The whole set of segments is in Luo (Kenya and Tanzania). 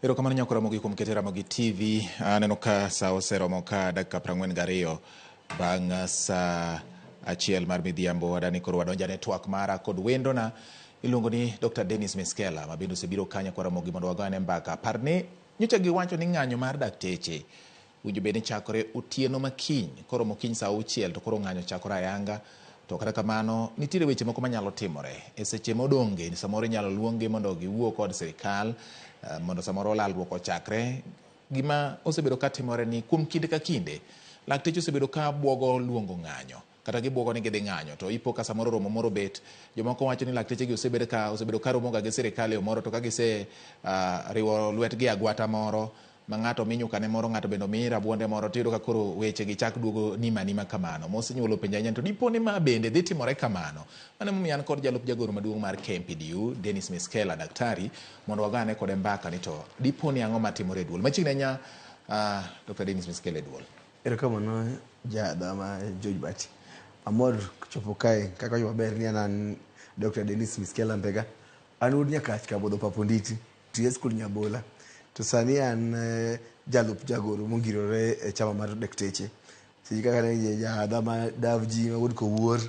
Erokamano nyako Ramogi kuom keto Ramogi TV. Aneno ka sa oseromo ka dakika 42 bang' sa 1 mar midhiambo. Adani koro wadonjane twak mara kod wendona iluongo ni Dr. Dennis Miskellah ma bende osebiro kanyo kwa Ramogi mondo wagoyane mbaka. Par ni nyocha giwacho ni ng'anyo mar dakteche winjo bed ni chakore otieno ma kiny koromo kiny sa 6 to koro ng'anyo chakore ayanga. To kata kamano nitiere weche moko manyalo timore e seche modong'e, samoro inyalo luonggi mondo giwuo kod sirikal mondo samoro lalruok ochakre. Gima osebedo ka timore ni kuom kinde ka kinde lakteche osebedo ka buogo luongo ng'anyo kata gibuogo ni gidhi ng'anyo to ipo ka samoro romo moro bet. Jomoko wacho ni lakteche gi osebedo ka romoga gi sirikal e yo moro to ka gise riwo lwetgi agwata moro ma ng'ato omi nyukane moro, ng'ato bende omi rabuonde moro, tiyudo ka koro weche gi chak duogo nima nima kamano. Mosenyuolo penjo ahinya to dipo ni ma bende dhi timore kamano. Mano emomiyo an kod jalup jagoro maduong' mar KMPDU, Dennis Miskellah, daktari, mondo wagane kode mbaka ni to dipo ni ang'o matimore e duol. Machiegni ahinya, Dr. Dennis Miskellah e duol. Erokamano jadhama George Bati. Amor chopo kae kaka wacho maber ni an an Dr. Dennis Miskellah Mbega. An wuod Nyakach Kabodho Paponditi. Tiyo e skul Nyabola. To sani an jalup jagoro mongirore e chama mar dakteche. Seche kaka ne jahadha ma Davji ma wuod Kowuor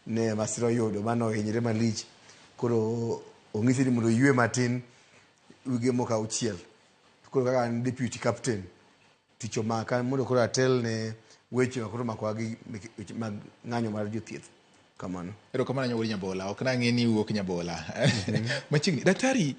ne masira oyudo ma nohinyre malich. Koro ong'ise ni mondo oywe matin wige moko auchiel. Koro kaka an deputy captain tich omaka mondo koro atel ne weche ma koro omakowa gi weche mag ng'anyo mar jothieth. Kamano. Erokamano wuod Nyabola, ok nang'e ni iwuok Nyabola. Machiegni, daktari,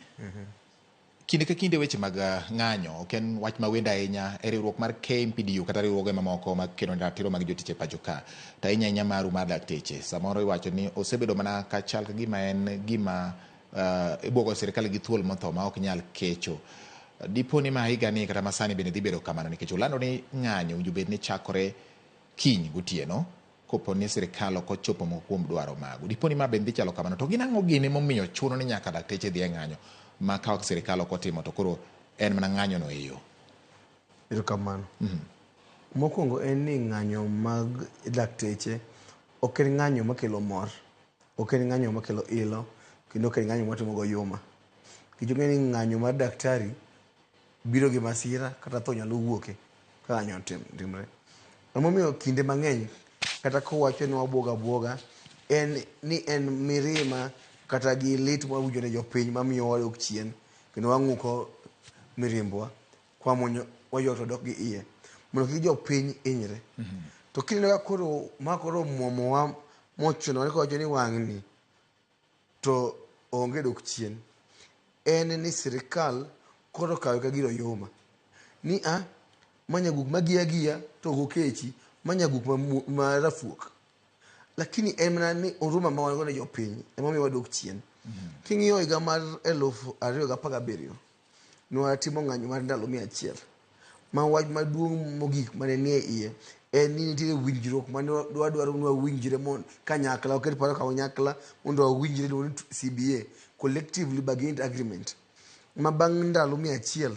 kinde ka kinde weche mag ng'anyo ok en wach mawendo ahinya e riwruok mar KMPDU kata riwruoge mamoko mag kedo ne ratiro mag jotich e pacho ka. To ahinya ahinya maru mar dakteche. Samoro iwacho ni osebedo mana ka chal ka gima en gima ibwogo sirikal gi thuol motho ma ok nyal kecho. Dipo ni ma higani kata masani bende dhi bedo kamano nikech olando ni ng'anyo owinjo bed ni chakore kiny gotieno kopo ni sirikal ok ochopo moko kuom dwaro magu. Dipo ni ma bende dhi chalo kamano. To gin ang'o gini momiyo chuno ni nyaka dakteche dhi e ng'anyo ma ka sirikal ok otimo to koro en mana ng'anyo no e yo? Erokamano. Mokwongo en ni ng'anyo mag dakteche ok en ng'anyo makelo mor. Ok en ng'anyo makelo ilo kendo ok en ng'anyo matimo go yuma. Nikech ong'e ni ng'anyo mar daktari biro gi masira kata tho nyalo wuoke ka ng'anyo otimre. Emomiyo kinde mang'eny kata kowacho ni wabuoga buoga en ni en mirima kata gi lit mwawinjo ne jopiny mamiyo wadok chien kendo wang'uko mirimbwa kwamuonyo waywak to dok gi iye mondo kik jopiny hinyre. To kineno ka koro ma koro omwomowa mochunowa ni kowacho ni wang'ni to onge dok chien. En ni sirikal koro okawe ka gir oyuma. Ni a ma nyaguk ma giya giya to ok okechi, ma nyaguk ma rafuok. Lakini en mana ni huruma ma wan go ne jopiny emomiyo wadok chien. King'iyo higa mar 2017, nwatimo ng'anyo mar ndalo 100. Ma wach maduong' mogik mane nie iye en ni nitiere winjruok mane wadwaro ni wawinjre kanyakla, waket paro kanyakla mondo wawinjre iluongo ni CBA, Collectively Bargained Agreement. Ma bang' ndalo 100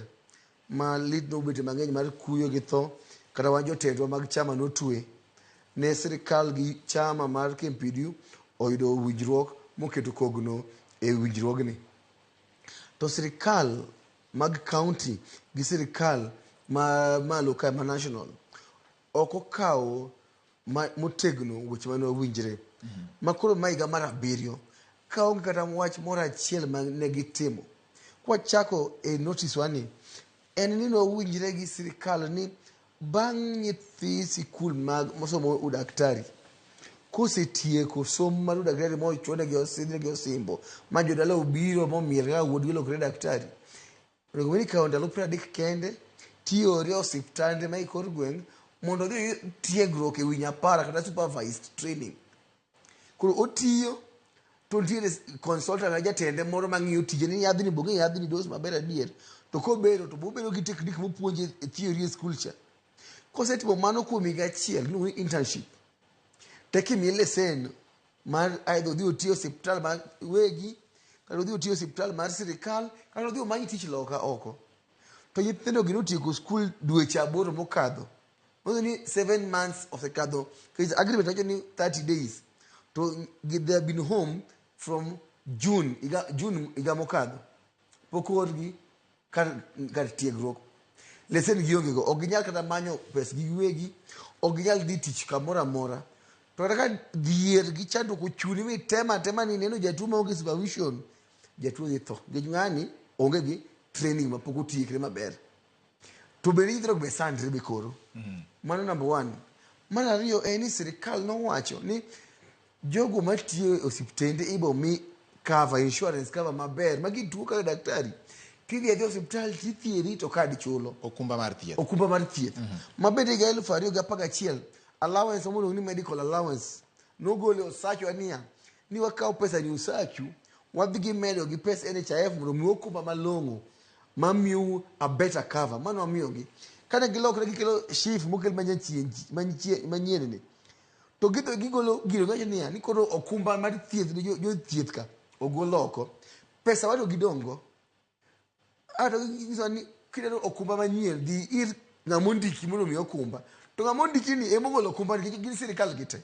ma lit nobete mang'eny mar kuyo gi tho, kata wan jotendwa mag chama notwe, ne sirikal gi chama mar KMPDU oyudo winjruok moketo kogno e winjruogni. To sirikal mag county gi sirikal ma malo ka ma national ok okawo motegno weche mane wawinjre. Ma koro ma higa mar 7 ka onge kata wach moro achiel ma ne gitimo. Kwachako e notice wani, en ni nwawinjre gi sirikal ni bang' nyithi sikul mag mosomo udaktari kosetieko somo mar udaktari mochwonegi osidhnegi osimbo ma jodala obiro momiel kaka wuodgi olokre daktari, onego bed ni ikawo ndalo 30 kende tiore e osiptande ma e kor gweng' mondo odhi oyud tiegruok e wi nyapara kata supervised training. Koro otiyo to nitiere consultant kata jatende moro mang'iyo tije ni yadhni bong'e yadhni dose maber adier to kobedo to bobedo gi technique mopuonje e theory e skul cha. Kosetimo mano kuom higa achiel iluongo ni internship to eka imiye lesen mar either odhi oti e osiptal mar wegi kata odhi oti e osiptal mar sirikal kata odhi omany tich loka oko. To nyithindo gi notieko skul dweche 8 mokadho. Manyiso ni 7 months osekadho nikech agreement wacho ni 30 days to they have been home from June higa mokadho. Pok oorgi. Kar tiegruok lesen gionge go, ok ginyal kata manyo pes gi giwegi, ok ginyal dhi tich kamoro amora. To kata ka dhier gi chandruok ochuni mi tema atema ni neno jatuo maonge supervision, jatuo dhi tho nikech ng'ani onge gi training mapok otiekre maber. To bende nyithindo be sandre be koro. Mano number one. Mar ariyo en ni sirikal nowacho ni jogo matiyo e osiptende ibo mi cover, insurance cover maber ma gituo kaka daktari tidhi adhi osiptal tithiedhi to kadi chulo. Okumba mar thieth. Okumba mar thieth. Ma bende higa 2011 allowance moluongo ni medical allowance nogolo e Osachwa niya ni wakawo pesa ni Osachu wadhi gimedo gi pes NHIF mondo omiu okumba malong'o mamiyou a better cover. Mano wamiyogi. Kane gilokre gikelo SHIF mokel manyien ni to gidho gigolo gino giwacho niya ni koro okumba mar thieth ni jothieth ka ogol oko pesa wato gidong' go. Ato ginyisowa ni kidwaro okumba manyien dhi ir ng'ama ondiki mondo omiyi okumba. To ng'ama ondiki ni ema ogolo okumba nikech gin sirikal gite.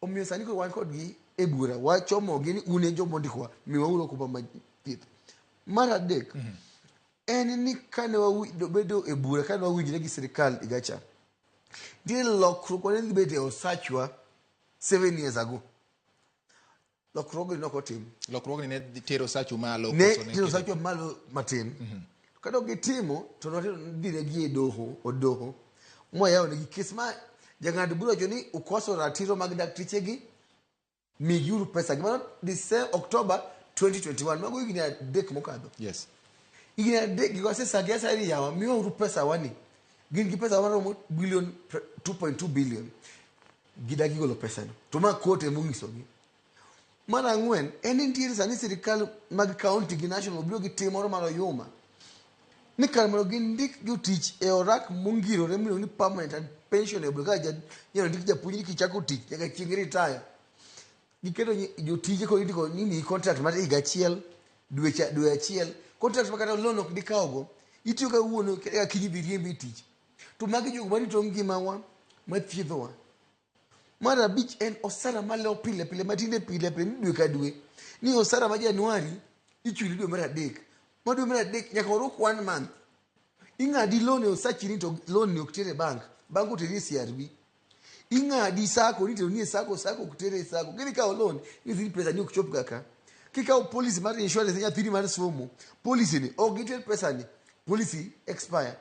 Omiyo sani koro wan kodgi e bura wachomogi ni un e joma ondikowa miwauru okumba mar thieth. Mar adek en ni kane wabedo e bura kane wawinjre gi sirikal higa cha, nitie lokruok mane dhi bet e Osachwa 7 years ago. Lokruogni ne ok otim. Lokruogni ne tero Osachu malo. Ne tero Osachu malo matin. Kane ok gitimo to dhi negi e doho od doho mwayawo negi kes ma jang'ad bura owacho ni ukoso ratiro mag dakteche gi migiuru pesa gi. Mano December, October 2021 mago higni 3 mokadho. Higni 3 gi wasesagi asaya ni yawa miwauru pesa wani. Gin gi pesa maromo billion 2.2 billion. Gidagi golo pesa no. To ma court emonyisogi. Mar ang'wen en ni nitiere sani sirikal mag county gi national obiro gi tim moro mar oyuma ni kar mondo gindik jotich e orak mongirore miluongo ni permanent and pensionable kaka inyalo ndik japuonj ni kichako tich nyaka chieng' retire. Giketo jotije koro indiko ni miyi contract mar higa achiel, dweche dwe achiel, contract ma kata loan ok dikawgo. Itiyo kawuono eka kiny idhi riembi e tich. To magi jogo marito ngimawa, mathiedhowa. Mar abich en osara malewo pile pile matinde pile pile ni dwe ka dwe. Ni osara ma Januari ichuli dwe mar adek. Ma dwe mar adek nyaka oruk one month. Ing'adi loan e Osachi ni to loan ni ok ter e bank. Bank oteri e CRB. Ing'adi sacco ni iteroni e sacco, sacco ok tere e sacco. Kidhi kawo loan, inyisi ni pesa ni ok chop ga ka. Kikawo policy mar insurance ne nyathini mar somo, policy ni ok giter pesa ni, policy expire.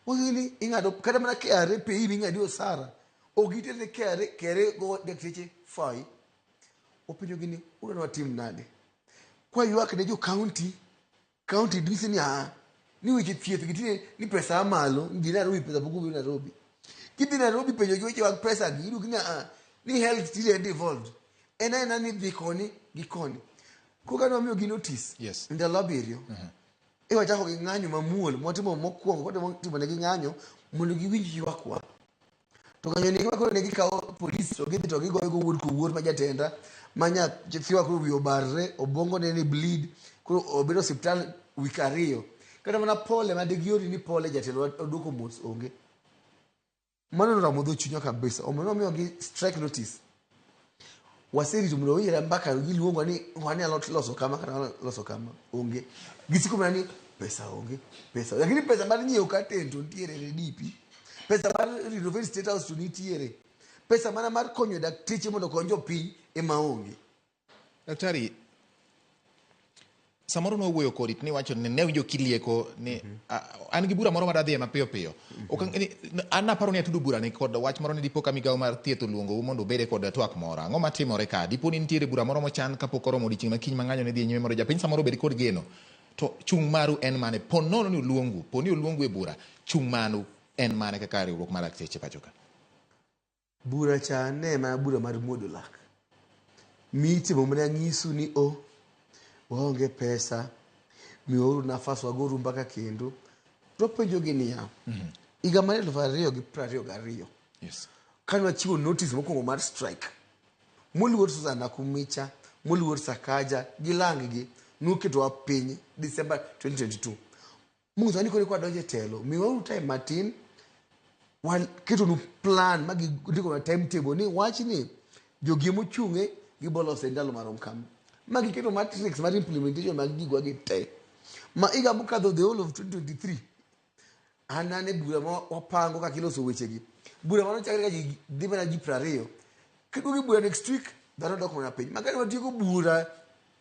Wagini ing'ado kata mana KRA pay ming'adi osara, ok giter ne KRA, KRA go dakteche fai. Wapenjogi ni udwa watim nade? Kwaywak ne jo county, county nyisi ni aa, ni weche thieth gi tinde ni pesa a malo, dhi Nairobi pesa pok obiro Nairobi. Kidhi Nairobi penjo gi weche mag pesa gi, iyudo ni aa, ni health tinde en devolved. En aena ni dhi koni gi koni. Koro kane wamiyogi notice, ndalo 7, e wachako gi ng'anyo mamuol mwatimo mokwongo, watemo timo negi ng'anyo mondo giwinj ywakwa. To ng'anyo ni koro ne gikawo polis to gidhi to gigoyo go wuod kowuor ma jatenda ma nyathiwa koro wiye obarre, obwongo ne ni bleed, koro obedo osiptal wik 2. Kata mana pole ma digiori ni pole jatelo oduoko mos onge. Mano noramo dho chunywa kabisa. Omiyo nomiyogi strike notice. Waserito mondo wawinjre mbaka giluongwa ni wanyalo loso kama kata loso kama onge. Gisiko mana ni pesa onge, pesa. Lakini pesa mar nyiewo curtain to nitiere ne DP. Pesa mar renovate state house to nitiere. Pesa mana mar konyo dakteche mondo okony jopiny ema onge. Daktari, samoro nwawuoyo kodi to niwacho ni ne awinjo kilieko ni an gi bura moro madadhiye mapiyo piyo. An naparo ni atudo bura ni kod wach moro ni dipo ka migawo mar thieth oluongou mondo ubede kod twak moro. Ang'o matimore ka? Dipo ni nitiere bura moro mochan kapok oromo odiochieng' ma kiny ma ng'anyo ne dhi nyime mondo japiny samoro obed kod geno. To chung' maru en mane? Po nono ni oluongu, po ni oluongu e bura, chung' maru en mane kaka riwruok mar lakteche pacho ka? Bura cha ne mana bura mar muodo lak. Mitimo mana nyisu ni o waonge pesa, miwauru nafas wagoru mbaka kendo. To penjogi niya, higa mar 2022, kane wachiwo notice mokwongo mar strike, moluor Susan Nakhumicha, moluor Sakaja, gi lang gi, noketowa piny December 2022. Monyisowa ni koro kwadonjo e telo, miwauru time matin, waketonu plan ma gindiko timetable ni wachni jogi emochung'e gibo lose ndalo marom kama. Ma giketo matrix mar implementation mag gigwa gi te. Ma higa mokadho the whole of 2023 an an e bura ma wapango kaka iloso wechegi. Bura mano chakre ka ji dhi mana ji 20. Kiduogo e bura next week, dhano dok mana piny. Ma kane watieko bura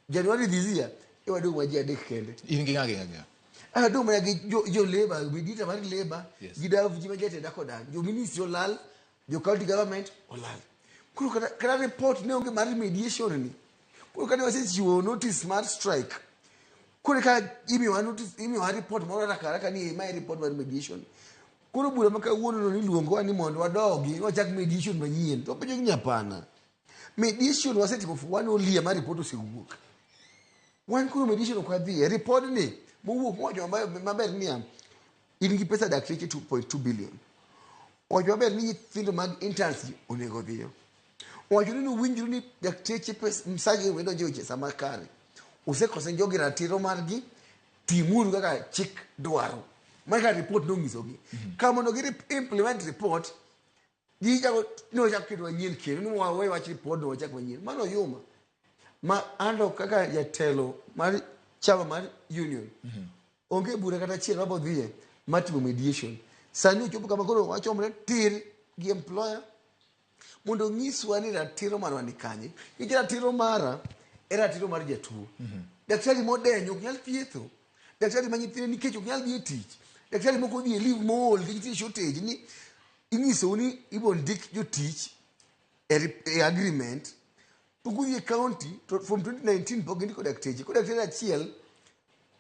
January this year, e wadong' mana ji adek kende. In gi ng'a gi ng'a gi ng'a? Ah, adong' mana gi jo, jo labor, mediator mar labor, Yes. gi Davji ma jatenda kod an. Jo ministry olal, jo county government olal. Koro kata report ne onge mar mediation ni. Koro kane wasechiwo notice mar strike, koro ka imiyowa notice, imiyowa report moro haraka haraka ni mae report mar mediation. Koro bura ma kawuono no niluongowa ni mondo wadogi wachak mediation manyien. To wapenjo ni hapana. Mediation wasetimo for one whole year ma report osewuok. Wan koro mediation ok wadhiye. Report ni mowuok mowacho maber niya in gi pesa dakteche 2.2 billion. Owacho maber ni nyithindo mag interns onego odhiyo. Owacho ni nowinjru ni dakteche pes msagi donjo e weche sama kare. Usekose jogi ratiro margi, timuru kaka chik dwaro. Mano kaka report nonyisogi. Ka mondo gi implement report, gichako nochak keto manyien kendo ni wawe wach report no wachak manyien. Mano yuma. Ma anto kaka jatelo mar chama mar union onge bura kata achiel mabo dhiye mar timo mediation. Sani ochopo kama koro wachomre tir gi employer mondo onyiswa ni ratiro marwa ni kanye. Nikech ratiro mara e ratiro mar jatuo. Daktari modenyo ok nyal thietho. Daktari ma nyithinde nikech ok nyal dhi e tich. Daktari moko odhi e leave mool nikech nitie shortage ni inyisou ni ibo ndik jotich e agreement to kudhi e county to from 2019 pok gindiko dakteche. Koro daktari achiel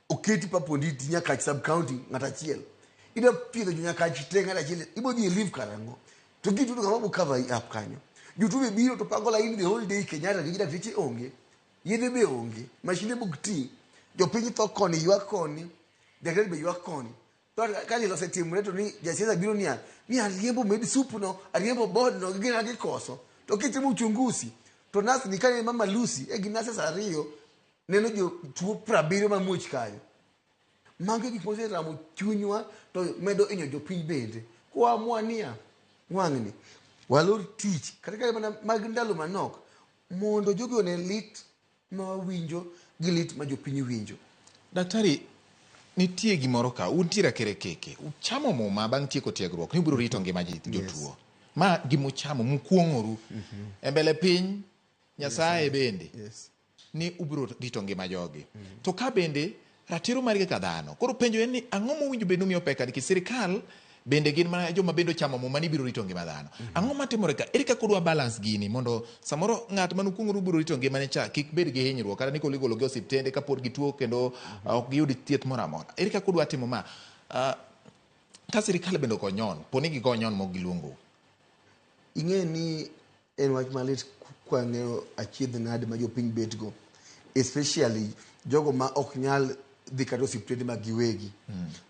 oketi Paponditi Nyakach sub county ng'at achiel. Idwa thiedho jo Nyakach te ng'at achiel ibo dhi e leave karang'o? To gitudo kama bo cover up kanyo. Jotuo be biro to pango laini the whole day Kenyatta nikech dakteche onge. Yedhe be onge. Mashinde be ok ti. Jopiny tho koni ywak koni. Daktari be ywak koni. To ka liel osetimore to ni jasiasa biro niya ni ariembo med sup no, ariembo board no, gin gikoso. To kitimo uchunguzi to nurse ni kane mama Lucy e gi nurses ariyo neno jotuo 70 mamuoch kanyo. Mago e gik moseramo chunywa to medo hinyo jopiny bende. Kwaamua niya wang'ni walor tich kata ka mana mag ndalo manok mondo jogi one lit ma wawinjo gi lit ma jopiny winjo. Daktari, nitie gimoro ka, untiere akerekeke, uchamo muma bang' tieko tiegruok ni ubiro rito ngima jotuo. Yes. Ma gimuchamo, mukuong'oru. E mbele piny, Nyasaye bende. Yes. Ni ubiro rito ngima jogi. To ka bende ratiro margi kaka dhano. Koro penjo en ni ang'o mowinjo bed ni umiyo pek nikech sirikal bende gin mana joma bende ochamo muma ni biro rito ngima dhano. Ang'o matimore ka? Ere kaka udwa balance gini mondo samoro ng'at mane ukuong'oru biro rito ngimane cha kik bed gi hinyruok kata ni koro igolo gi e osiptende kapod gituo kendo ok giyud thieth moro amora. Ere kaka udwa timo ma? Ka sirikal bende ok onyon, po ni gigo nyon mok giluongou. Ing'e ni en wach malit kwang'eyo achiedh nade ma jopiny bet go especially jogo ma ok nyal dhi kata osiptende mag giwegi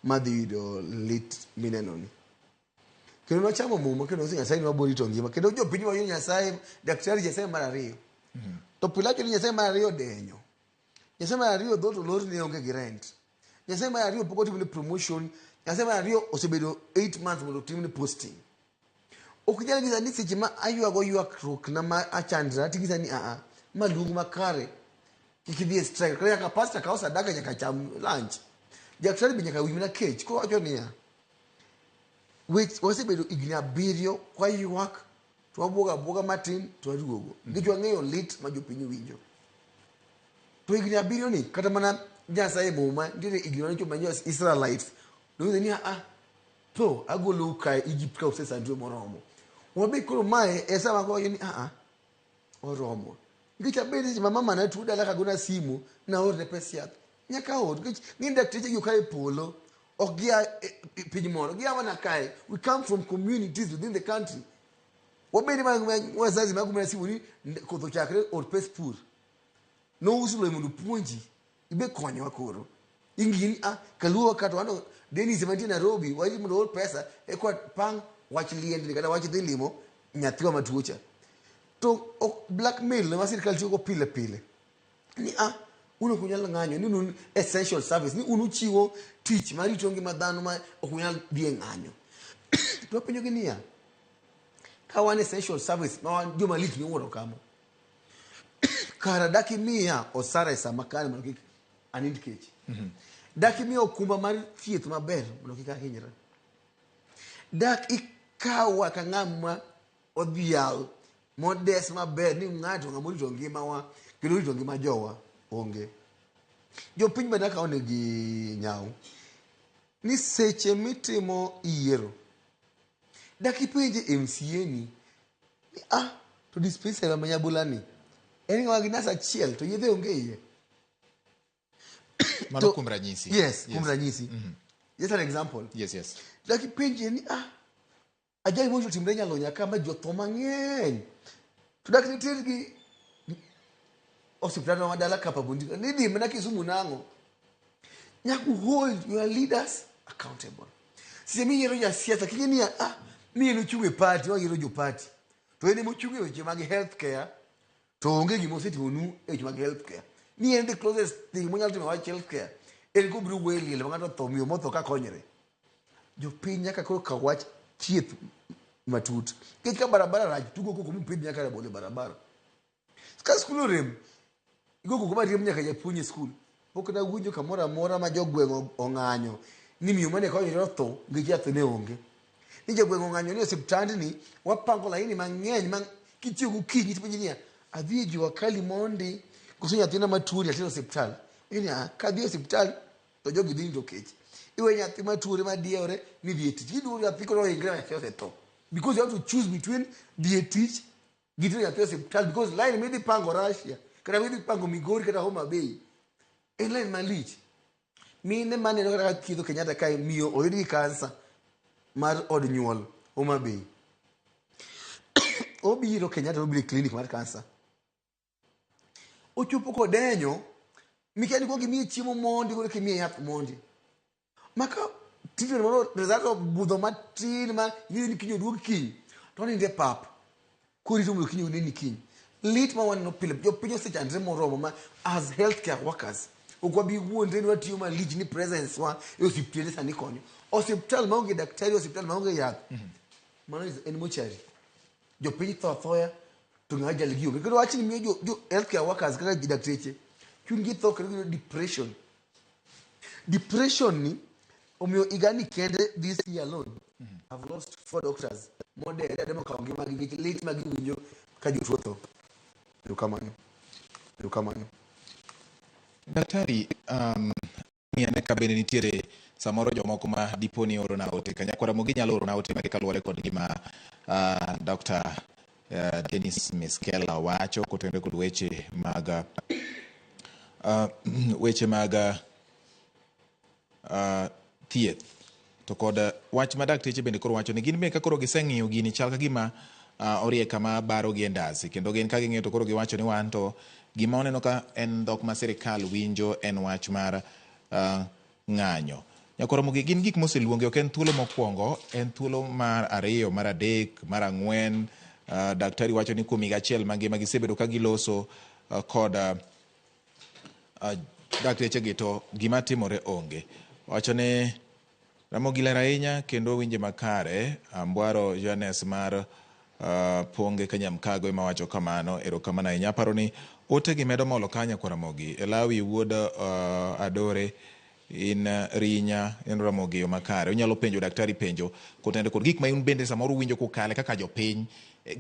ma dhi yudo lit mineno ni. Kendo nwachamo muma kendo nyiso Nyasaye ni wabiro rito ngima kendo jopiny wacho ni Nyasaye daktari Nyasaye mar ariyo. To pile wacho ni Nyasaye mar ariyo odenyo. Nyasaye mar ariyo dhoot olorne onge gi rent. Nyasaye mar ariyo pok otimne promotion. Nyasaye mar ariyo osebedo 8 months mondo otimne posting. Ok inyal nyisa ni seche ma aywago ywakruok na ma achandra ting'isa ni aa ma luong makare kik idhi e strike kata nyaka pastor kaw sadaka nyaka cham lunch daktari be nyaka winj mana kech koro wacho niya wech wasebedo higni 7 kwaywak to wabuogo abuoga matin to waduogo nikech wang'eyo lit ma jopiny winjo to higni 7 ni kata mana Nyasaye muma nitiere higni mane chopo ma Israelites nonyiso ni aa to agolou kae Egypt ka usesandru moromo. Wabe koro mae e sama wawacho ni aa oromo. Nikech abed seche ma mama na tuo dala kagona simu naorne pes yath. Nyaka aor nikech ng'eny dakteche gi ok a e polo. Ok gia e piny moro. Gia mana kae. We come from communities within the country. Wabed ma wazazi mago mana simu ni koth ochakre or pes pur. Nouso lowo mondo opuonji. Ibe konyowa koro. Ing'i ni ah kaluo ka to wano Dennis mantie Nairobi waji mondo oor pesa eka pang wach liendni kata wach dhi limo nyathiwa matuo cha. To ok blackmail ma sirikal tiyogo pile pile ni ah un ok unyal ng'anyo ni un essential service ni un uchiwo tich mar rito ngima dhano ma ok unyal dhi e ng'anyo. To wapenjogi niya, ka wan essential service ma wan joma lich miwuoro kama, kara dak imiya osara e sama kare mondo kik anind kech. Dak imiya okumba mar thieth maber mondo kik ahinyra. Dak ikawa ka ng'ama odhial modes maber ni ng'ato ng'ama orito ngimawa kendo orito ngima jowa onge. Jopiny bende akawo negi nyawo ni seche mitimo yiero dak ipenje MCA ni ni ah to dispensary ma Nyabula ni en ng'ama gi nas achiel to yedhe onge iye. Mano kuom ranyisi. Yes, kuom ranyisi. Just an example. Yes. Dak ipenje ni ah ajali moro otimre Nyalonya ka ma ji otho mang'eny. To dak nitergi osiptal ma dala ka Pabundi. Ni dhi mana Kisumu nang'o? Nyaka hold your leaders accountable. Seche miyiero jasiasa king'e niya ah ni en ochung' e party wayiero jo party. To en ema ochung' e weche mag health care to onge gima osetimonu e weche mag health care. Ni en the closest thing monyalo timo e wach health care en kobiro wuoyo e liel ma ng'ato otho miyo motho ka konyre. Jopiny nyaka koro kaw wach thieth matut. Nikech ka barabara rach tugo koko mupidh nyaka rabolo e barabara. Ka skul orem, igo koko ma riemb nyaka japuonj e skul. Pok nawinjo kamoro amora ma jogweng' ong'anyo ni miyo mane konyore otho nikech yath ne onge. Ni jogweng' ong'anyo ni osiptandni wapango laini mang'eny ma kichiew gokinyi tipenji niya, adhi e jua kali mondi koso nyathina matuo ni atero osiptal. Iwacho ni ah, kadhi e osiptal to jogi dhi rito kech. Iwe nyathi matuore madiewore ni dhi e tich. Giduogo nyathi koro oingre nyathi osetho. Because you have to choose between dhi e tich gi tero nyathi e osiptal because line midhi pango Russia kata midhi pango Migori kata Homa Bay en line malich. Mine maneno kata ka thiedho Kenyatta kae miyo oyud gi kansa mar od nyuol Homa Bay. Obiro Kenyatta obiro e clinic mar kansa. Ochopo kodenyo mikia ni kuong imiye chiemo mondi koro kimiye yath mondi. Maka treatment moro result obudho matin ma ing'eyo ni kiny oduog kiny to onindo e pap korito mondo kiny oneni kiny. Lit ma waneno pile jopiny osechandre moromo ma as healthcare workers ok wabi wuondre ni watiyo malich ni presence wa e osiptende sani konyo. Osiptal maonge daktari, osiptal maonge yath mano en mochari. Jopiny tho athoya to ng'ama jal gi onge. Kendo wachni miyo jo healthcare workers kaka dakteche chunygi tho kendo giyudo depression. Depression ni omiyo higani kende this year alone I've lost four doctors modere ade mokawo ngimagi nikech lit ma giwinjo ka jotuo tho. Erokamano. Erokamano. Daktari, ng'i ane ka bende nitiere samoro jomoko ma dipo ni orona ote kanyakwa Ramogi nyalo orona ote mage kaluwore kod gima Dr. Dennis Miskellah wacho kotenore kod weche mag thieth to kod wach ma dakteche bende koro wacho ni gin be ka koro giseng'iyo gini chal ka gima orie kama baro gi e ndasi kendo gin ka ging'iyo to koro giwacho ni wan to gima waneno ka en dhok ma sirikal winjo en wach mar ng'anyo. Nyakoro Ramogi gin gik moseluongi ok en thuolo mokwongo en thuolo mar ariyo mar adek mar ang'wen. Daktari wacho ni kuom higa achiel mangima gisebedo ka giloso kod dakteche gi to gima timore onge. Wacho ni Ramogi ler ahinya kendo winje makare. Ambwaro Johannes mar Ponge Kanyamkago ema wacho kamano. Erokamano ahinya. Aparo ni ote gi medo molo ka nyakwar Ramogi. Elawi wuod Adore in Rinya in Ramogi yo makare. Unyalo penjo daktari penjo kotenore kod gik ma un bende samoro uwinjo kukale kaka jopiny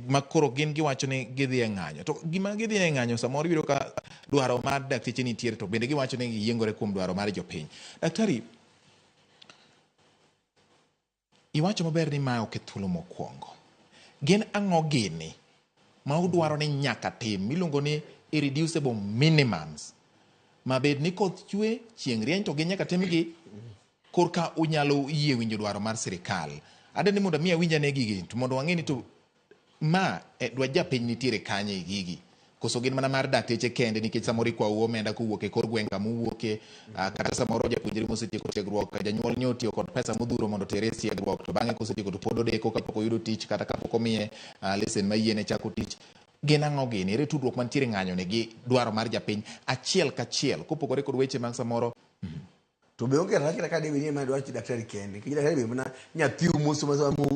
ma koro gin giwacho ni gidhi e ng'anyo. To gima gidhi e ng'anyo samoro iyudo ka dwaro mar dakteche nitiere to bende giwacho ni giyiengore kuom dwaro mar jopiny. Daktari, iwacho maber ni mae ok e thuolo mokwongo. Gin ang'o gini ma udwaro ni nyaka tim miluongo ni irreducible minimums ma bed ni koth chwe, chieng' rieny to gin nyaka timgi korka unyalo yie winjo dwaro mar sirikal. Adwa ni mondo mi awinj ane gigi to mondo wang'e ni to ma dwach japiny nitiere kanye e gigi koso gin mana mar dakteche kende nikech samoro ikwau omenda kowuok e kor gweng' kama uwuoke kata samoro japuonjre mosetieko tiegruok janyuol nyo otiyo kod pesa modhuro mondo otere e tiegruok to bang'e kosetieko to pod odeko kapok oyudo tich kata kapok omiye lesen mayiene chako tich. Gin ang'o gini? Ere tudruok mantiere ng'anyo ni gi dwaro mar japiny achiel kachiel kopogore kod weche mag samoro To be onge rach kata ka debe ni ema dwach daktari kende. Nikech daktari be mana nyathiu mosomo asoma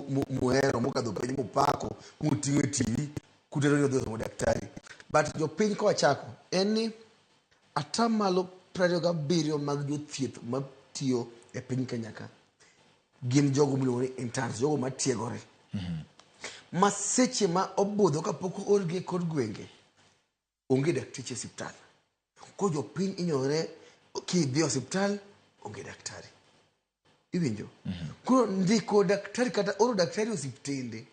muhero mokadho penj mupako muting'o e TV kutero ni odhi osomo daktari. But jopiny kawachako en ni atamalo 27 mag jothieth ma matiyo e piny Kenya ka gin jogo miluongo ni interns, jogo matiegore. Ma seche ma obudho kapok oorgi e kor gwenge, onge dakteche e osiptal. Koro jopiny hinyore kidhi e osiptal onge daktari. Iwinjo? Koro ndiko daktari kata oro daktari e osiptende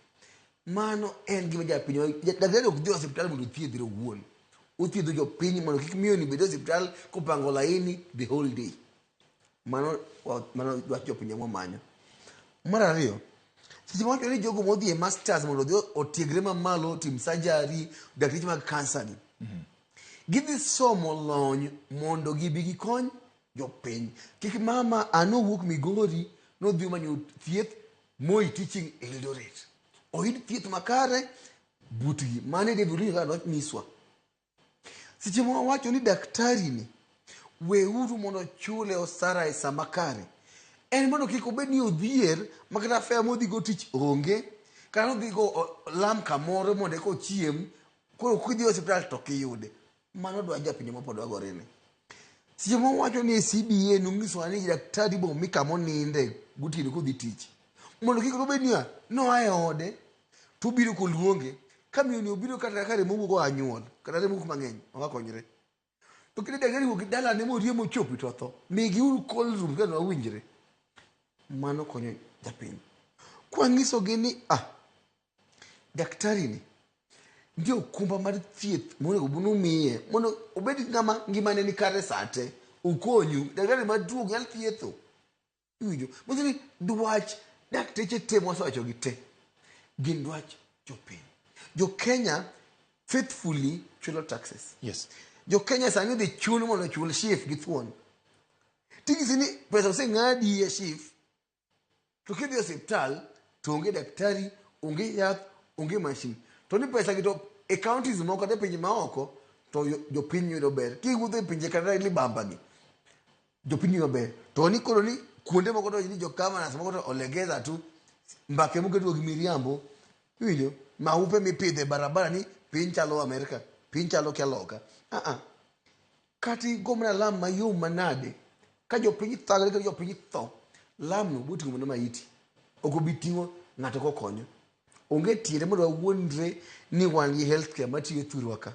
mano en gima japiny daktari ok dhi e osiptal mondo othiedhre owuon. Othiedho jopiny mondo kik miyo ni bed e osiptal kopango laini the whole day. Mano mano dwach jopiny ema wamanyo. Mar ariyo, seche ma wacho ni jogo modhi e masters mondo odhi otiegre mamalo otim surgery, dakteche mag kansa gi. Gidhi somo lony mondo gibi gikony jopiny. Kik mama an owuok Migori nodhi omanyo thieth Moi Teaching Eldoret. Oyud thieth makare butgi. Mano e David Okinyo kaka nonyiswa. Seche ma wawacho ni daktari ni weuru mondo chule osara e sama kare, en mondo kik obed ni odhier ma kata fare modhi go tich onge, kata nodhi go lam kamoro mondo eka ochiem, koro kidhi e osiptal to ok iyude. Mano dwach japiny ma pod wagorene. Seche ma wawacho ni e CBA nonyisowa ni daktari bo mi kama oninde gotieno kodhi tich, mondo kik obed niya noa e ode to obiro koluonge ka miyo ni obiro kata ka remo wuok oa nyuol kata remo wuok mang'eny ok konyre to kinde daktari wuok dalane moriemo ochopi to otho migi uru cold room kendo wawinjre mano konyo japiny kwanyisogi ni ah daktari ni nitie okumba mar thieth monego bed ni umiye mondo obed ng'ama ngimane ni kare sate okonyu daktari matuo ok nyal thietho Iwinjo? Manyiso ni dwach dakteche te mwasewacho gi te gin dwach jopiny. Jo Kenya faithfully chulo taxes. Yes. Jo Kenya sani idhi chun mondo ochul SHIF gi thuon. Ting'isi ni pesa oseng'adi e SHIF to kidhi e osiptal to onge daktari, onge yath, onge mashin. To ni pesa gi to e counties moko kata e pinje maoko to jopiny yudo ber. Kiwuotho e pinje kata libamba gi jopiny maber to ni koro ni kuonde moko to ni jo governors moko to olegeza tu mbake moketgo gi miriambo iwinjo maupe mipidho e barabara ni piny chalo Amerika piny chalo kia loka ah ah kata igo mana lam mayom manade ka jopiny thagre kata jopiny tho lamno boting'o mana maiti ok obi ting'o ng'ato kokonyo onge tiende mondo wawuondre ni wan gi health care matiyo thurwa ka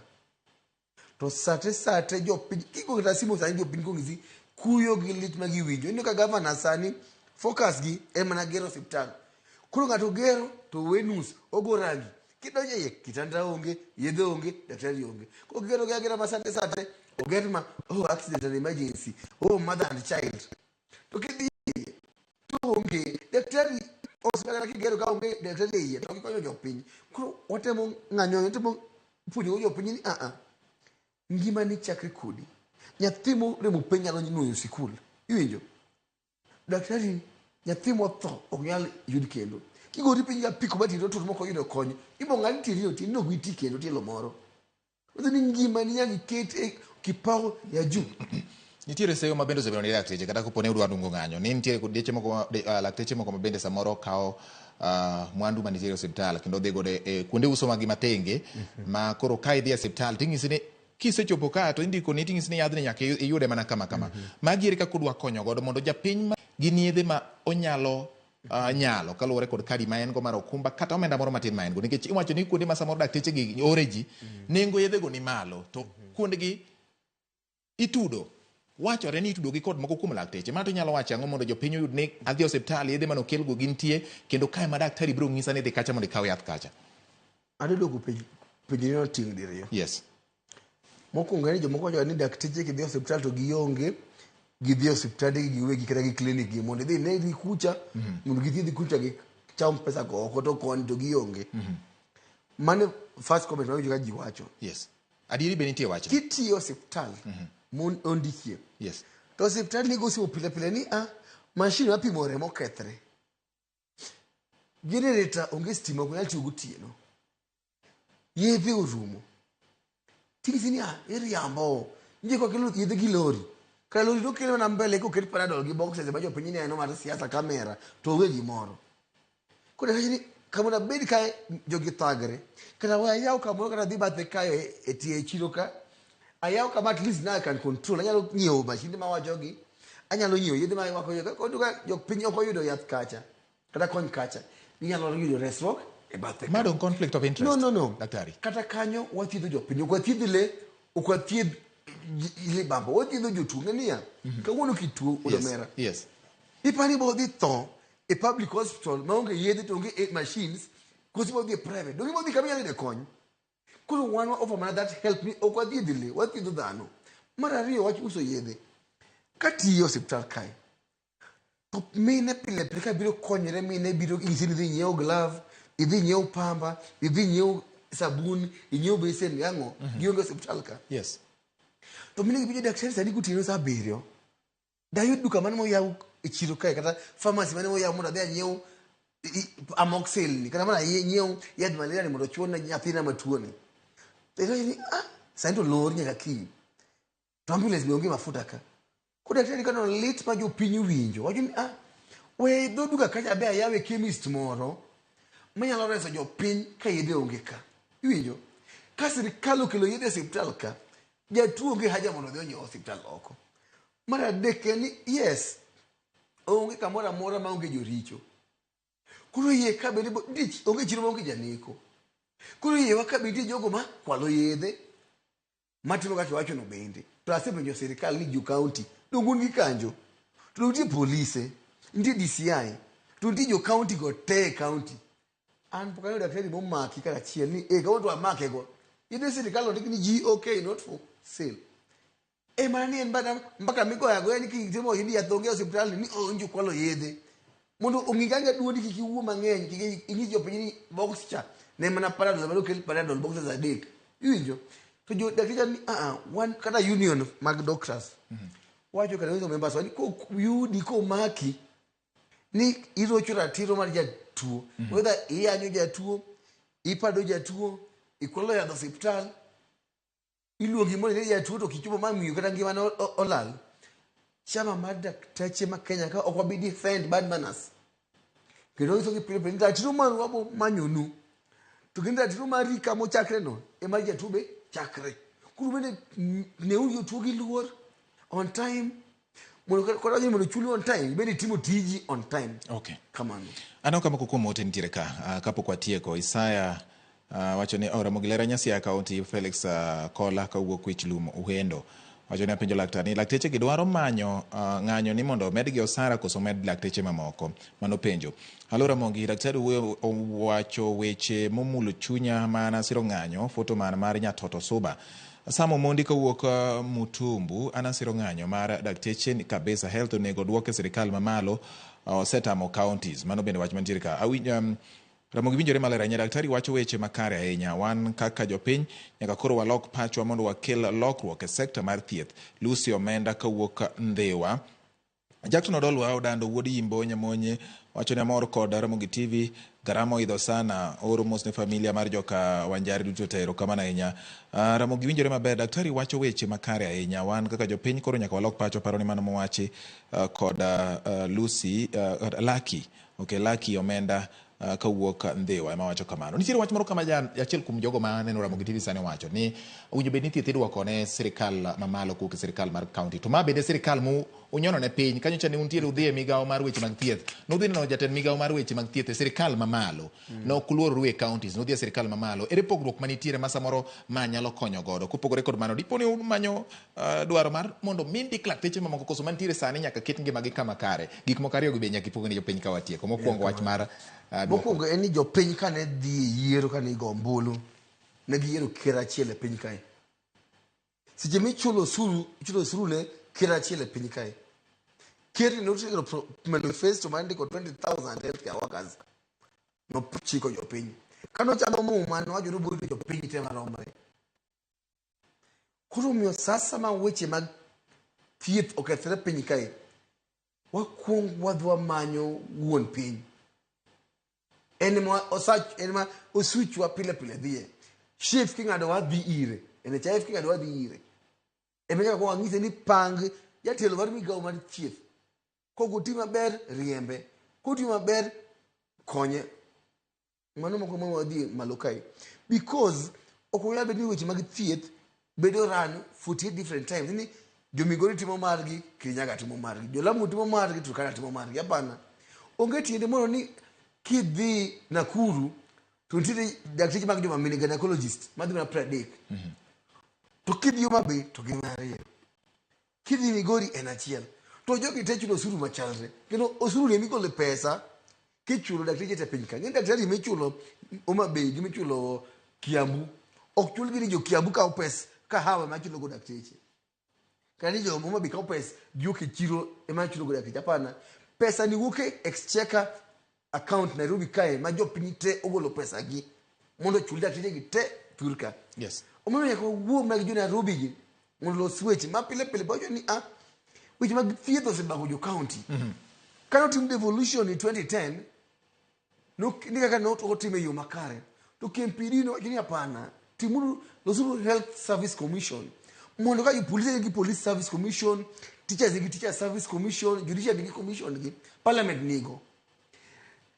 To sate sate jopiny kigo kata simu sani jopiny kong'isi kuyo gi lit ma giwinjo. Ineno ka gavana sani focus gi en mana gero osiptal. Koro ng'ato gero to owe nus, ogo rangi. Kidonjo iye kitanda onge, yedhe onge, daktari onge. Koro gigero gi agera ma sate sate oger ma oh accident and emergency, oh mother and child. To kidhi iye to onge daktari osiptal kata kigero ka onge daktari e iye to gikonyo jopiny. Koro watemo ng'anyo watemo puonjo jopiny ni aa ngima ni chakre kodi. Nyathi moremo penj nyalo nuoyo sikul. Iwinjo? Daktari nyathi motho ok nyal yud kendo. Kigori piny gi apiko ma tiendi otur mok oyudo kony, ibo ng'ad tiendi no tiendi no ok bi ti kendo tielo moro. Manyiso ni ngimani nyaka iket e kipao ya juu. Nitiere seyo ma bende osebedo ni lakteche kata kopo ni udwa dungo ng'anyo ni nitiere deche moko lakteche moko ma bende samoro kawo mwandu manitiere e osiptal kendo dhi godo e kuonde uso magi matenge ma koro ka idhi e osiptal ting'isi ni kisechopo ka to indiko ni ting'isi ni yadhni nyaka iyude mana kama kama. Magi ere kaka udwa konyo godo mondo japiny ma gin yedhe ma onyalo nyalo kaluwore kod kadi ma en go mar okumba kata omenda moro matin ma en go nikech iwacho ni kuonde ma samoro dakteche gi ore ji nengo yedhe go ni malo to kuondgi itudo wachore ni itudo gi kod moko kuom lakteche ma to inyalo wacho ang'o mondo jopiny oyud ni adhi e osiptal yedhe mane okelgo gintie kendo kae ma daktari biro ng'isa ni dhi kacha mondo ikaw yath kacha. Adwa duoko penj penjoni tieng' diriyo. Yes. Mokwongo en ni jomoko wacho ni dakteche kidhi e osiptal to gionge, gidhi e osiptande gi giwegi kata gi klinik gi mondo idhi inegi kucha, mondo githiedhi kucha gicham pesa go oko to koni to gionge. Mano first comment mawinjo ka ji wacho. Yes. Adieri be nitie wachno. Kitiyo e osiptal mondikie to osiptal ni go simu pile pile ni a mashin mapimo remo okethre. Generator onge stima ok nyal tiyo gotieno. Yedhe orumo. Ting'isi ni ah, iriambo. Nitie kaka kelo yedhe gi lori. Kare lori to kelo mana mbele koket panadol gi boxes ma jopiny neno mar siasa kamera to onge gimoro. Koro kachi ni kamoro abed kae jogi thagre. Kata we ayaw kamoro kata adhi bathe kae e tie chiro ka. Ayaw kama at least now I can control. Anyalo nyiewo mashinde mawachogi. Anyalo nyiewo yedhe ma wako ka jopiny ok oyudo yath kacha kata kony kacha, ginyalo yudo resruok e bathe ka. Ma dong conflict of interest. No, no, no. Daktari. Kata kanyo wathiedho jopiny, ok wathiedh le, ok wathiedh libamba, wathiedho jotuo. Ng'e niya, kawuono kituo odomera. Yes. Ipani ibo dhi tho e public hospital maonge yedhe to onge machines, koso ibo dhi e private. Donge ibo dhi kama inyalo yude kony? Koro wan wa offer mana that help ni ok wathiedh le, wathiedho dhano. Mar ariyo wach uso yedhe. Katiyo e osiptal kae, to mine pile pile ka biro konyore mine biro inyisi ni idhi nyiew glove, idhi nyiew pamba, idhi nyiew sabun, inyiew besen, ang'o, gionge osiptal ka. To mine gi penjo daktari sani gotieno saa 7. Dayud duka mane moyaw e chiro kae kata pharmacy mane moyaw mondo adhi anyiew amoxil ni kata mana anyiew yadh malaria ni mondo ochuo ne nyathina matuo ni. To iwacho ni ah, sani to lor nyaka kiny. To ambulance be onge mafuta ka. Koro daktari kano lit ma jopiny winjo wacho ni ah, we dho duka kacha abe ayawe chemist moro manyalo reso jopiny ka yedhe onge ka. Iwinjo? Ka sirikal okelo yedhe e osiptal ka, jatuo onge haja mondo odhi onyiew osiptal oko. Mar adek en ni yes, onge kamoro amora maonge joricho. Koro yie ka bende nitie onge chiro maonge janeko. Koro yiewa ka be nitie jogo ma kwalo yedhe matimo kaka iwachono bende. To asepenjo sirikal ni jo county donge un gi kanjo? To nitie polise, nitie DCI, to nitie jo county go te e county. An pok aneno daktari momaki kata achiel ni eh kawuono to amake go. Yedhe sirikal ondik ni GOK not for sale. E mana ni en bana mbaka migoyo agoya ni kitimo ni yath onge e osiptal ni onjo kwalo yedhe. Mondo ong'i kaka duondi kik iwuo mang'eny kik inyis jopiny ni box cha ne mana Panadol ema nokel Panadol boxes adek. Iwinjo? To jo dakteche ni ah ah wan kata union mag doctors. Wacho kata nyiso members wa ni koyudi komaki ni irocho ratiro mar jatuo whether iyanyo jatuo, ipado jatuo, ikwalo yadh osiptal, iluongi mondo ni jatuo to kichopo ma miyo kata ngimane olal. Chama mar dakteche ma Kenya ka ok wabi defend bad manners. Kendo nyiso gi pile pile ni ratiro maru wabo manyonu. To kendo ratiro mari kama ochakre no ema jatuo be chakre. Koro bende neuru jotuo gi luor on time mondo kata mondo chuli on time bende itimo tiji on time. Kamano. Aneno ka moko kuom ote nitiere ka kapok watieko. Isaya wacho ni oh, Ramogi Lera Nyasia County Felix Kola kawuok Wich Lum Uhendo. Wacho ni apenjo laktar ni lakteche gi dwaro manyo ng'anyo ni mondo omedgi osara koso omed lakteche mamoko. Mano penjo. Halo Ramogi, daktari wuoyo owacho weche momulo chunya mana siro ng'anyo, foto man mar Nyatoto Suba. Sam Omondi kawuok Mutumbu, an asiro ng'anyo mar dakteche kabisa health onego duok e sirikal mamalo osetamo counties. Mano bende wach mantiere ka. Ramogi winjore maler ahinya. Daktari wacho weche makare ahinya. Wan kaka jopiny nyaka koro walok pachwa mondo wakel lokruok e sekta mar thieth. Lucy Omenda kawuok Ndhiwa. Jackson Odolwa Odando wuod Yimbo Nyamonye wacho ni amor kod Ramogi TV. Garama oidho sana. Oro mos ne familia mar joka Wanjari duto te. Erokamano ahinya. Ramogi winjore maber. Daktari wacho weche makare ahinya. Wan kaka jopiny koro nyaka walok pachwa. Paro ni mano mowachi kod Lucy Lucky. Okay, Lucky Omenda kawuok Ndhiwa ema wacho kamano. Nitiere wach moro kama achiel kuom jogo ma neno Ramogi TV sani wacho ni owinjo bed ni thieth idwoko ne sirikal mamalo kowuok e sirikal mar county. To ma bende sirikal mu unyono ne piny. Kanyo cha ne untiere udhi e migawo mar weche mag thieth. Nudhi neno jatend migawo mar weche mag thieth e sirikal mamalo. Ne ok uluororu e counties, nudhi e sirikal mamalo. Ere pogruok manitiere ma samoro ma nyalo konyo godo? Kopogore kod mano, dipo ni umanyo dwaro mar mondo mi ndik lakteche mamoko koso mantiere sani nyaka ket ngimagi kama kare. Gik moko ariyo gi be nyaka ipog ne jopiny ka watieko. Mokwongo wach mar duoko. Mokwongo en ni jopiny kane dhi e yiero kane igo ombulu, ne giyiero ker achiel e piny kae. Seche michulo osuru, ichulo osuru ne ker achiel e piny kae. Ker ni noting'o manifesto mar ndiko 20,000 healthcare workers. Nochiko jopiny. Kane ochamo muma, nowacho ni obiro rito jopiny te maromre. Koro omiyo sasa ma weche mag thieth okethre piny kae, wakuong wadhi wamanyo wuon piny. En ema osach, en ema osuchwa pile pile dhiye. SHIF king'ado wadhi ire, NHIF king'ado wadhi ire. Ema nyaka kwong wang'ise ni pang jatelo mar migawo mar thieth. Kok oti maber, riembe. Kotiyo maber, konye. Mano moko ma wadhi malo kae. Because ok onyal bedo ni weche mag thieth bedo run 48 different times. Ni Jomigori timo margi, Kirinyaga timo margi, Jolamu timo margi, Turkana timo margi. Hapana. Onge tiende mondo ni kidhi Nakuru to nitiere dakteche mag joma mine gynecologist madhi mana 30. To kidhi Homa Bay to gin 2. Kidhi Migori en 1. To jogi te chulo osuru machalre. Kendo osuru ni emigole pesa kichulo dakteche te piny ka. Ng'e daktari michulo Homa Bay gi michulo Kiambu ok chulgi ni jo Kiambu kawo pes kahawa ema chulogo dakteche. Kata ni jo Homa Bay kawo pes giwuok e chiro ema chulogo dakteche. Hapana. Pesa ni wuok e exchequer account Nairobi kae ma jopiny te ogolo pesa gi mondo ochul dakteche gi te thur ka. Yes. Omiyo nyaka wawuo mana gi jo Nairobi gi mondo olos weche ma pile pile bawacho ni ah weche mag thieth osebago jo county. Kane otim devolution in 2010 ni kaka ne otime e yo makare to KMPD nowacho ni hapana, timuru losuru Health Service Commission mondo ka jopolisi nigi Police Service Commission, teachers nigi Teacher Service Commission, judiciary nigi commission gi, parliament nigo.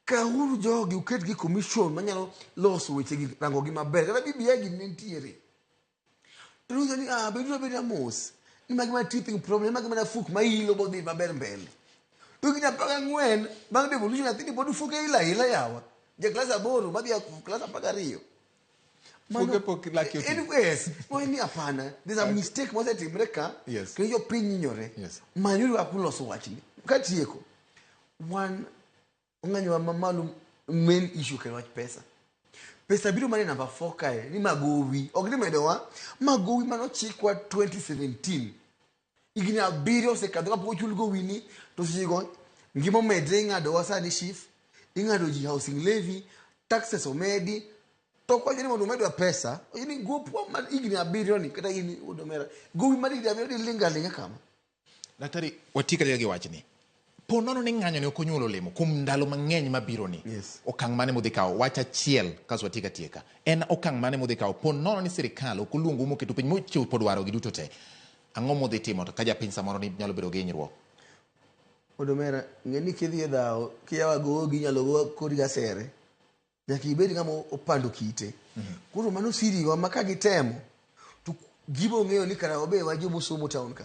Kawuru jogi uket gi commission manyalo loso weche gi rango gi maber. Kata BBI gi ne nitiere. To nyiso ni ah beduru abeda mos. Ni magi mana teething problem, magi mana fuk ma ilo bodhi maber mbele. To higni 14 bang' devolution nyathini pod fuke ila ila yawa. Ja klas 8 madhi klas 12. Fuke pok laki oti. Yes. Mano ni hapana. There's a mistake mosetimre ka. Yes. Kendo jopiny hinyore. Yes. Manyuru kaka uloso wachni. Katieko, wan ong'anyowa mamalo main issue ok en wach pesa. Pesa biro mana e namba 4 kae ni magowi. Ok ni medowa. Magowi manochikwa 2017. Higni 7 osekadho kapok ochul gowini to sechego ngima omedre ing'adowa sani SHIF, ing'ado ji housing levy, taxes omedi. To ok wacho ni mondo omedwa pesa, wacho ni gopwa mar higni 7 ni kata in wuod omera, gowi mar higni 7 diling' aling'a kama. Daktari, watiek adiera gi wachni. Po nono ni ng'anyo ni ok onyuolo olemo kuom ndalo mang'eny mabiro ni. Yes. Okang' mane mudhi kawo? Wach achiel kasto watiek atieka. En okang' mane mudhi kawo? Po nono ni sirikal ok oluongou moketo piny mochopo dwaro gi duto te. Ang'o mudhi timo to ka japiny samoro ni nyalo bedo gi hinyruok? Wuod omera, ng'e ni kidhi e dhawo, kiyawa gogi inyalo go kodi gasere. Nyaka ibed ng'ama opando kite. Koro mano siriwa ma ka gitemo to gibo ng'eyo ni kara wabe wa joma osomo town ka.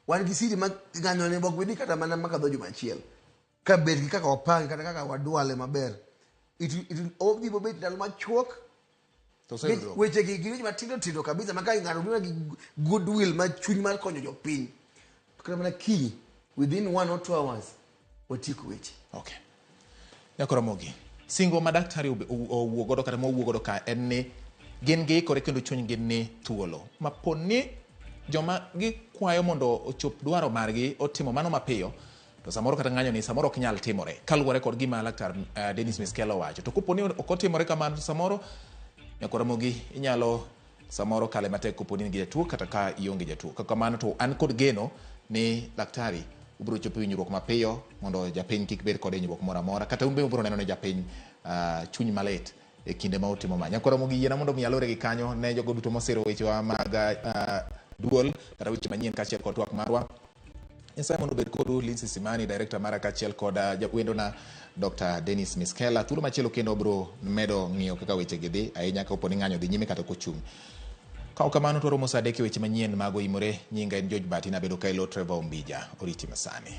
Wan gi siri ma ng'anyo ne ok bedi kata mana makadho juma achiel. Ka bed gi kaka wapange kata kaka wadwale maber. It will obiro bet ndalo machuok. To oseyudo dwoko. Weche gi gin weche matindo tindo kabisa ma ka ng'ato biro gi goodwill ma chuny mar konyo jopiny. To kata mana kiny within 1 or 2 hours watieko weche. Okay. Nyakoromogi, singo ma daktari owuo godo kata mowuo godo ka en ni gin giikore kendo chunygi ni thuolo. Ma po ni joma gikwayo mondo ochop dwaro margi otimo mano mapiyo, to samoro kata ng'anyo ni samoro ok nyal timore kaluwore kod gima laktar Dennis Miskela owacho. To kopo ni ok otimore kamano to samoro Nyakoromogi inyalo samoro kale matek kopo ni in gi jatuo kata ka ionge jatuo. Kaka kamano to an kod geno ni daktari ubiro chopo e winjruok mapiyo mondo japiny kik bed kod hinyruok moro amora kata un be ubiro neno ne japiny chuny malit e kinde ma utimo ma. Nyakoromogi yiena mondo mi alore gi kanyo ne jogo duto mosiro wechewa mag duol kata weche manyien kaachiel kod twak marwa. Nyasaye mondo obed kodu. Lindsay Simani, director mara kaachiel kod wendona Dr. Dennis Miskela. Thuolo machielo kendo wabiro medo ng'iyo kaka weche gi dhi ahinya kapo ni ng'anyo dhi nyime kata ok ochung'. Ka ok kamano to waromo saa 3 e weche manyien mag Oimore. Nyinga en George Bati, nabedo ka ilo Trevor Ombija. Oriti masani.